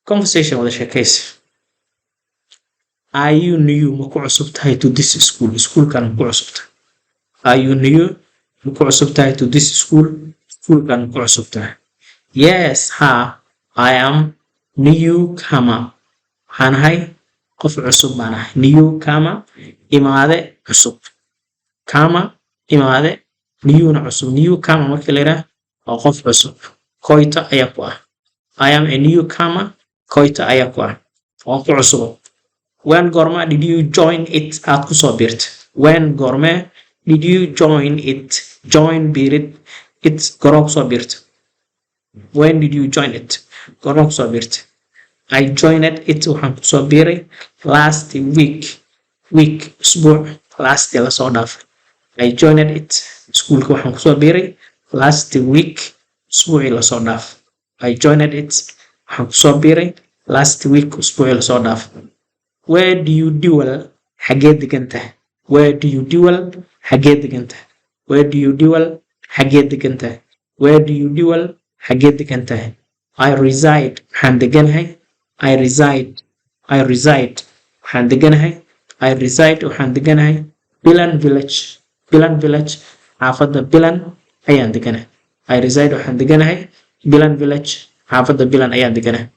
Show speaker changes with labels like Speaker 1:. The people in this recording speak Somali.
Speaker 1: Conversation, wada sheekaysi. Are you new, ma ku cusub tahay, to this school, iskuulkan ma ku cusub tahay? Are you new, ma ku cusub tahay, to this school, iskuulkan ma ku cusub tahay? Yes, ha, I am newcomer, waxaan ahay qof cusub baan ahay. Newcomer, imaade cusub. Comer, imaade, newna cusub. Newcomer markii la yidhaah waa qof cusub. Koyta ayaa ku ah. I am a newcomer, koyta ayaa ku ah, waa ku cusubo. When, goorma, did you join it, aad kusoo biirtay? When, goorme, did you join it, join biirid, it, goorma kusoo biirtay? When did you join it, goorma kusoo biirtay? I joined it, waxaan kusoo biiray, last week. Week, usbuuc, last, lasoo dhaafay. I joined it, iskuulka waxaan kusoo biiray, last week, usbuucii lasoo dhaafay. I joined it, waxaan kusoo biiray, last week, usbuucii lasoo dhaafay. Where do you dwell, xagee degan tahay? Where do you dwell, xagee degan tahay? Where do you dwell, xagee degan tahay? Where do you dwell, xagee degan tahay? I reside, waxaan deganahay. I reside, I reside, waxaan deganahay. I reside, waxaan deganahay, Bilan Village. Bilan Village, xaafadda Bilan ayaan deganahay. I reside, waxaan deganahay, Bilan Village, xaafadda Bilan ayaan deganahay.